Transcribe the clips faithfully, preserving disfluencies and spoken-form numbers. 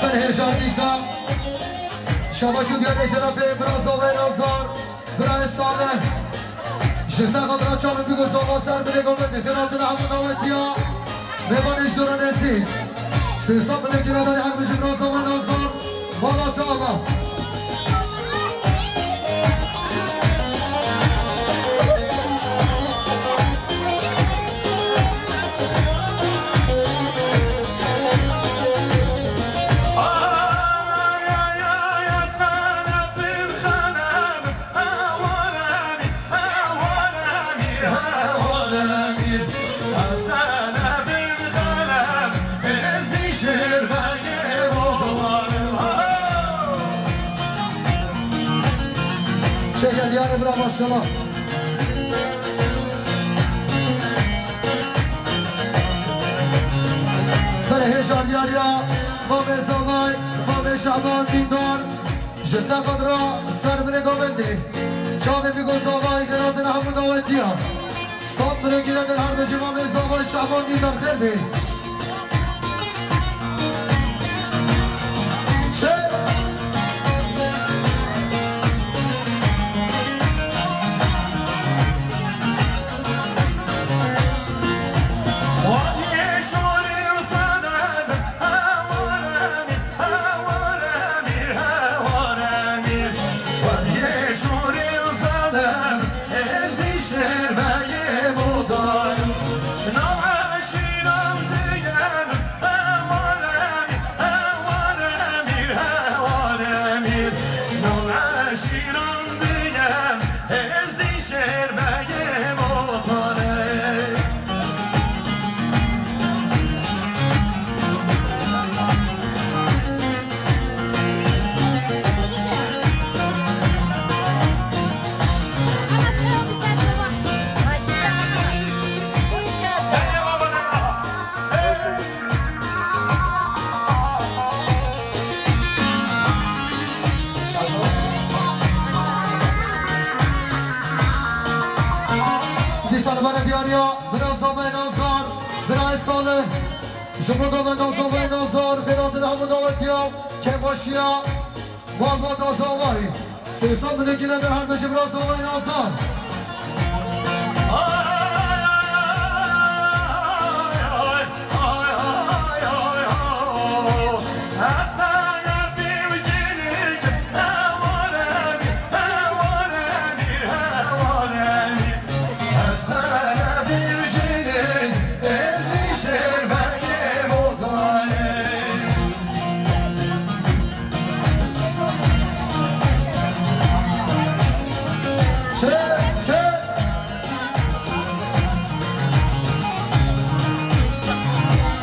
Belê hêja dîsa şabaş û diyarê şerefê bira Zavayê Nazar, birayê Salih. Ji ser xatira çavê bî ku zava ser binê govendê xêr hatina hemû dawetiya mêvanê ji dora nêzîk. Sê sed binê giredarî her bijî bira Zavayê Nazar. Mala te ava. Çek el yani, bira, maşallah. Belê hêja diyariya Mamê Zavay, Mamê Şaban Dîndar. Ji ser xatira ser binê govendê. Çavê bî ku zavayê xêr hatina hemû dawetiya. Sed binê giredarî her bijî Mamê Zavay Şaban Dîndar xêr bê. Çi? Dîsa li bere diyariya bira Zavayê Nazar, birayê Salih. Ji bo govenda Zavayê Nazar, xêr hatina hemû dawetiya, kêfxweşiya. Malbata Zavayê. Sê sed binê giredarî her bijî bira Zavayê Nazar. Çe, çe.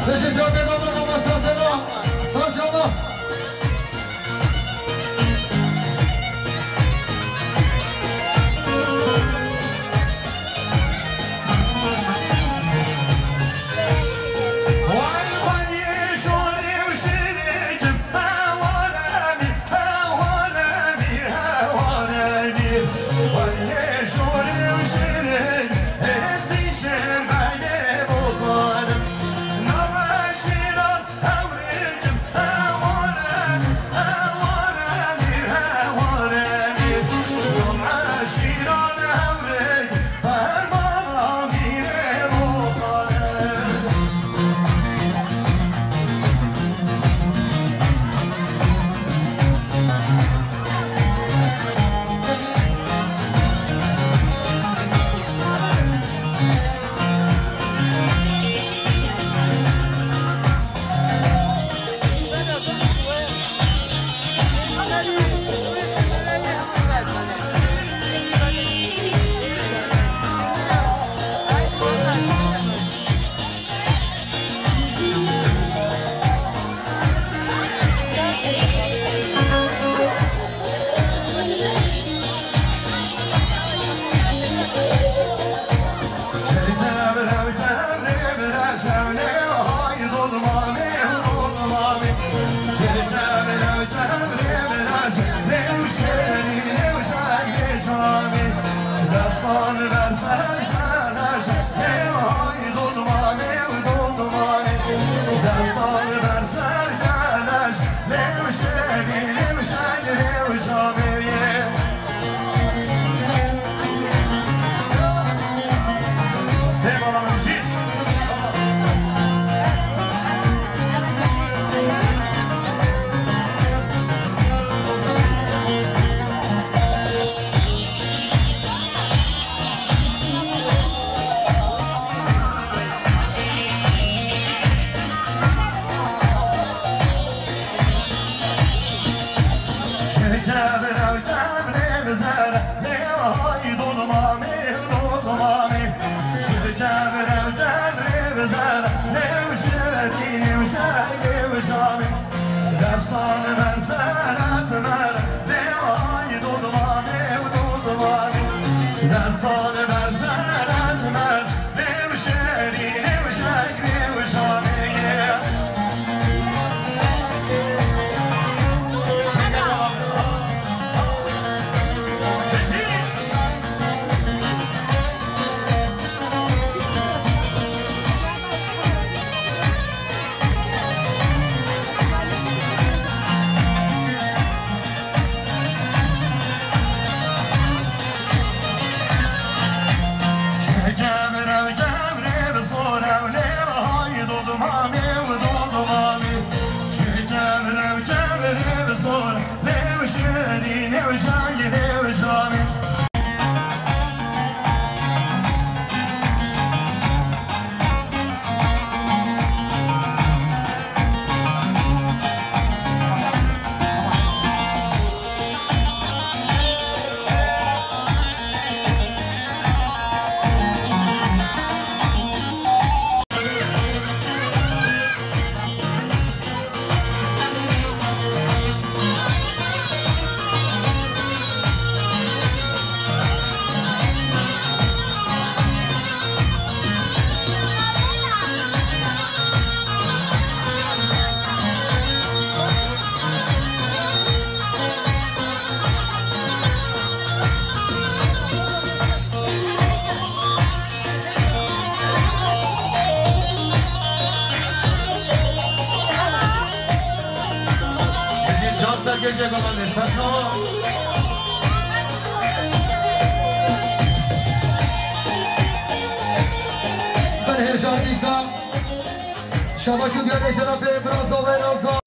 Bêje cavê baba, baba, sazela, sazela. Can serkêşê Gomenê, serçava. Belê hêja dîsa. Şabaş û diyarê şerefê bira Zavayê Nazan.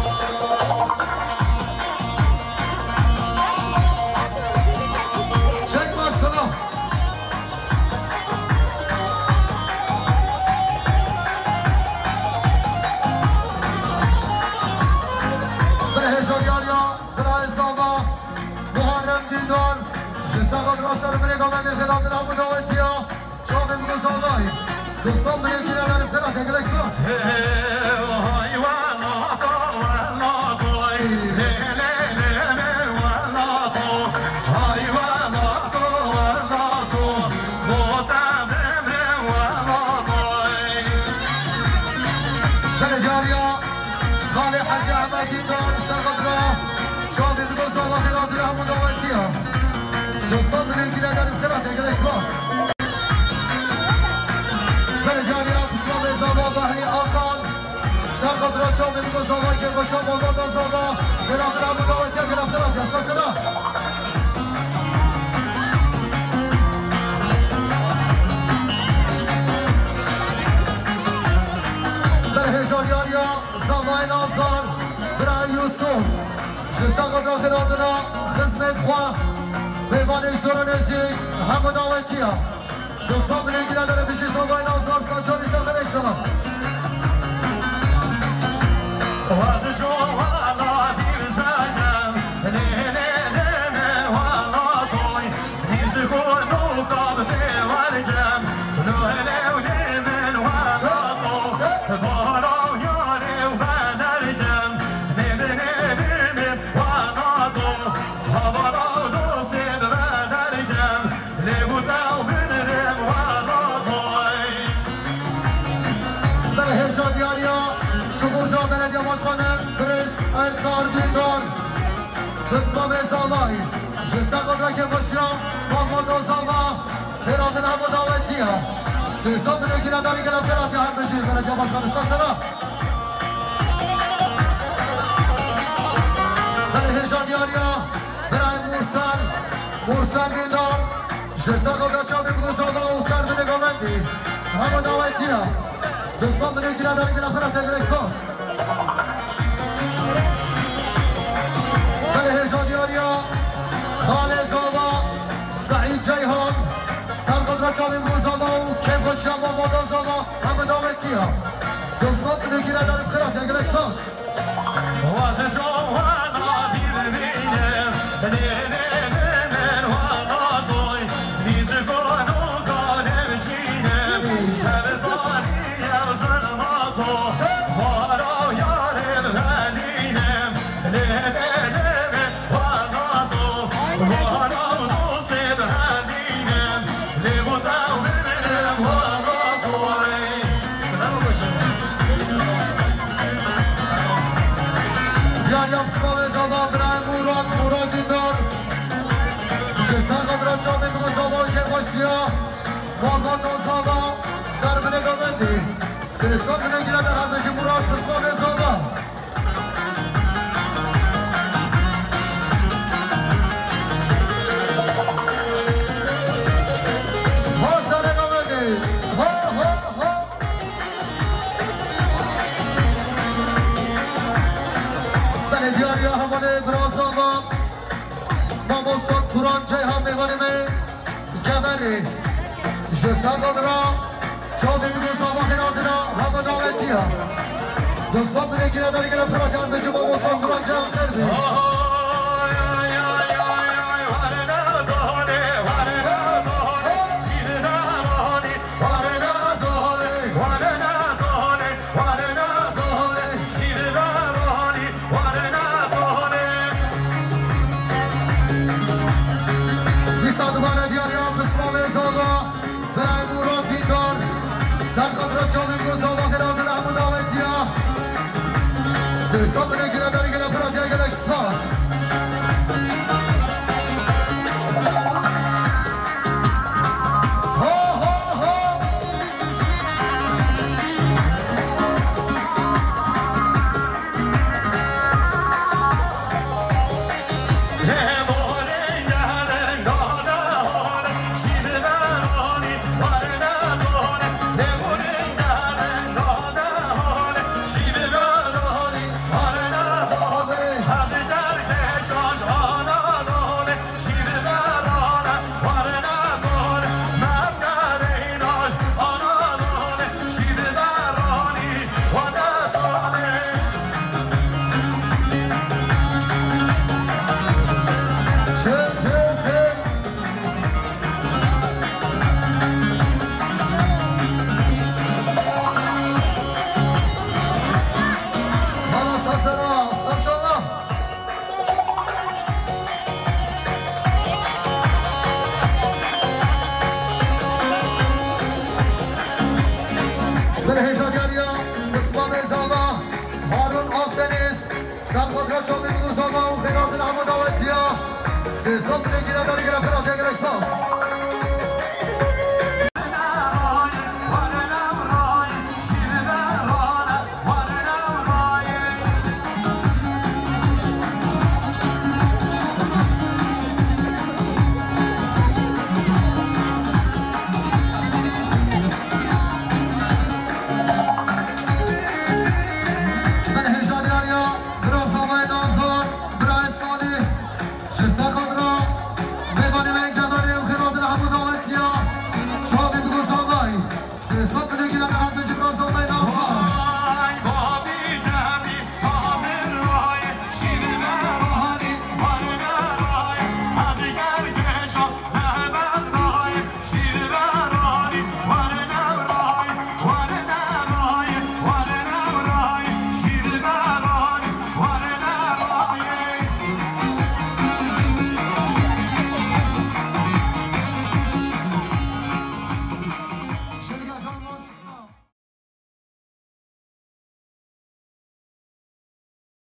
Çek maşallah. Bira hêja diyar ya, bira Zava, Muharrem Dîndar, ji saxat rasa li binê gamendê xêratin hemû dawetiya. Çavê min û Zavayê. Dostan min ê kî ne derib xelat gelek spas. Hey, hey, hey, welato, welato, hey, hey, hey, hey, welato, hey, welato, welato, bota bimre, welato, hey. Belê diyariya Xalê Hecî Ehmed Dîndar ser xetra çavê min û Zava xêratin hemû dawetiya. Dostan min ê kî ne derib xelat gelek spas. Belediya Pişta Zava Behrî Akan, ser xetra çavê min û Zava, kêfa çava, vada Zava, xêratin hemû dawetiya, xêratin hemû dawetiya, sesera. Ber hêja diyariya Zavayê Nazan, bira Yusuf, ji ser xetra xêratina xizmê xwe, mêvanê ji dor û nêzîk, hemû dawetiya. Dostan min ê kî ne derib bijî Zavayê Nazan, saçarî ser xêr inşallah. Ber hêja diyariya Çukurca Belediye Başkanı Birêz Ensar Dîndar, Xizmamê Zavayê, ji ser xetra kêfa çiya, Mahmud Zava, xêratin hemû dawetiya. Sê sed milyon kî ne derib gelek xêratiya her bijî Belediye Başkanı, sesera. Belê hêja diyariya, birayê Mursel, Mursel Dîndar, ji ser xetra çavê min û Zava û ser binê gamendê. Hemû dawetiya. Dostan min ê kî ne derib gelek xêratiya gelek spas. Belê hêja diyariya, Xalê Zava, Seîd Ceyhan, ser xetra çavê min û Zava û kêfa çiya, vada Zava, hemû dawetiya. Dostan min ê kî ne derib xêratiya gelek spas. Sê sed binê gire derhal bêjî Murat Pismamê Zava. Ha serê Namedê. Ha, ha, ha. Belê diyariya hevalê bira Zava. Mamosta Turan Ceyhan mêvanê me. Geverê. Ji Serdan ra çavên ku zava xêradina hema dawetiya. Dostan binê gire dergire pira diyar bêjî mamosta Turan Ceyhan xêr bê. Dîsa dubare diyariya Pismamê Zava, birayê Murat Dîndar, ser xatira çavên ku zava xêradin hemû dawetiya. Sê sed binê gire dergire pira diya gelek spas. Ho, ho, ho! Berhêja diyariya Pismamê Zava, Harun Akdeniz, ser xatira çavên ku zava û xêradin hemû dawetiya. Sê sed binê gire dergire pira diya gelek spas. Belhêja diyariya bira Zavayê Nazar, birayê Salih, ji Sekadra, mêvanê me geverê û xêradin hemû dawetiya, çavê bi ku Zavayê. Sê sed binê gire derhal bêjî bira Zavayê